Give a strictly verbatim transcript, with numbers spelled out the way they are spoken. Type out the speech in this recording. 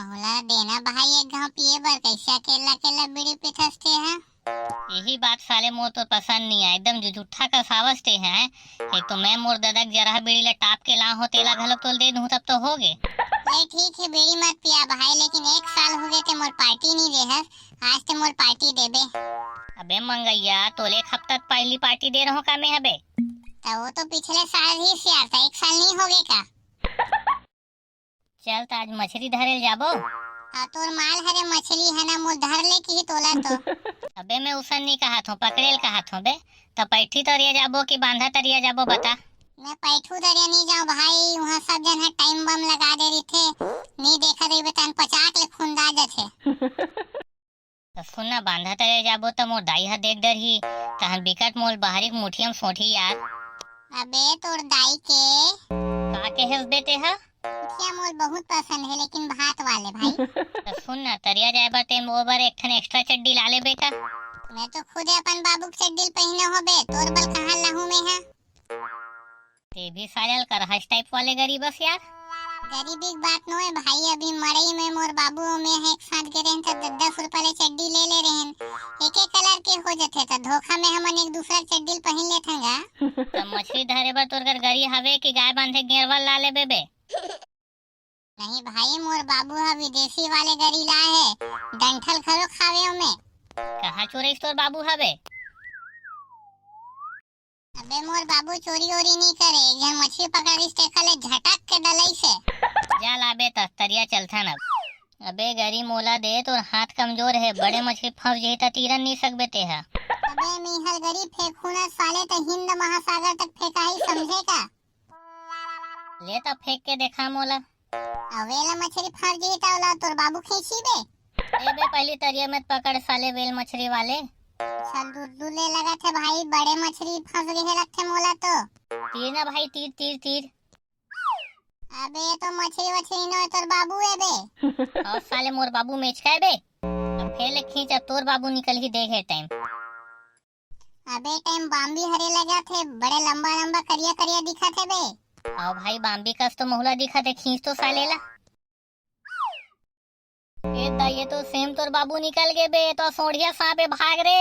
मोला देना भाई एक घांव पिए बर, कैसे अकेला अकेला बीड़ी पीथस ते ह? यही बात साले मोर तो पसंद नहीं आय, एकदम जुजुट्ठा कसावस ते ह। एक तो मैं मोर ददा के जरहा बीड़ी ला टाप के ला हो, तेला घलोक तोल दे दूं तब तो हो गे। ले ठीक है, बीड़ी मत पिया भाई, लेकिन एक साल हो गए ते मोर पार्टी नहीं दे हस, आज ते मोर पार्टी देबे। अबे मंगैया, तोले एक हफ्ता त पहली पार्टी दे रहो का मैं हबे? त वो तो पिछले साल ही से यार था, एक साल नहीं हो गए का? चल त आज मछरी धरेल जाबो। आ तोर माल हरे मछली है ना, मोर धर ले की तोला तो। अबे मैं उसन नहीं कहत हूँ, पकड़ेल कहत हूँ बे। त पैठी तरिया जाबो कि बांधा तरिया जाबो बता। मैं पैठू तरिया नहीं जाऊँ भाई, वहाँ सब जन है टाइम बम लगा दे रही थे, नहीं देखा दे तन पचाक ले खुंदा जथे। त सुन ना, बांधा तरे जाबो त मोर दाई ह देख डरही, तहन बिकट मोल बाहरी के मुठिया म सोंठी यार। अबे तोर दाई के। का कहेस बे तेहा? मुठिया मोल बहुत पसंद है, लेकिन भात वाले भाई। त सुन ना, तरिया जाए बर ते मोर बर एक ठन एक्स्ट्रा चड्डी ला ले बेटा। मैं तो खुदे अपन बाबू के चड्डी ल पहिने हो बे, तोर बल कहाँ लाहूं मैं हा? ते भी साले ल करहस टाइप वाले गरीबस यार। गरीबी के बात नोहे भाई, अभी मड़ई में मोर बाबू अउ मैं ह एक साथ गे रहेन त दस दस रुपया ले चड्डी ले ले रहेन, एके कलर के हो जथे त धोखा में हमन एक दूसरा के चड्डी ल पहिन लेथन गा। त मछली धरे बर तोर घर गरी हवे कि गाय बांधे गेरवा ला लेबे बे? नहीं भाई, मोर बाबू ह विदेशी वाले गरी लाए हे, डंठल घलो खावे ओमे। कहाँ चोरइस तोर बाबू हवे? अबे मोर बाबू चोरी ओरी नहीं करे, एक झन मछली पकड़िस तेखर ले झटक के डलइस हे। जा लाबे त तरिया चलथन अब। अबे गरी मोला दे, तोर हाथ कमजोर हे, बड़े मछली फंस जही त तीरन नहीं सकबे तेहा। अबे मिहल गरी फेंकहूं ना साले त हिंद महासागर तक फेंकाही, समझे का? ले त फेंक के देखा मोला। अबे ला मछली फंस जही त ओला तोर बाबू खींची बे। ए बे, पहली तरिया में पकड़ साले वेल मछली वाले। चल दुल्लू ले लगत हे भाई, बड़े मछली फंस गए हे लगथे मोला तो। तीर ना भाई, तीर, तीर, तीर। अबे ये तो मछली वछली नो, तोर बाबू हे बे। अउ साले मोर बाबू मेचका हे बे। अब फेर ले खींच, अब तोर बाबू निकलही देखे टाइम। अबे टाइम बाम्बी हरे लगत हे, बड़े लंबा लंबा करिया करिया दिखत हे बे। अउ भाई बाम्बी कस तो महुला दिखत हे, खींच तो साले ला। ए दा, ये तो सेम तोर बाबू निकल गे बे, तो सोढ़िया सांप हे, भाग रे।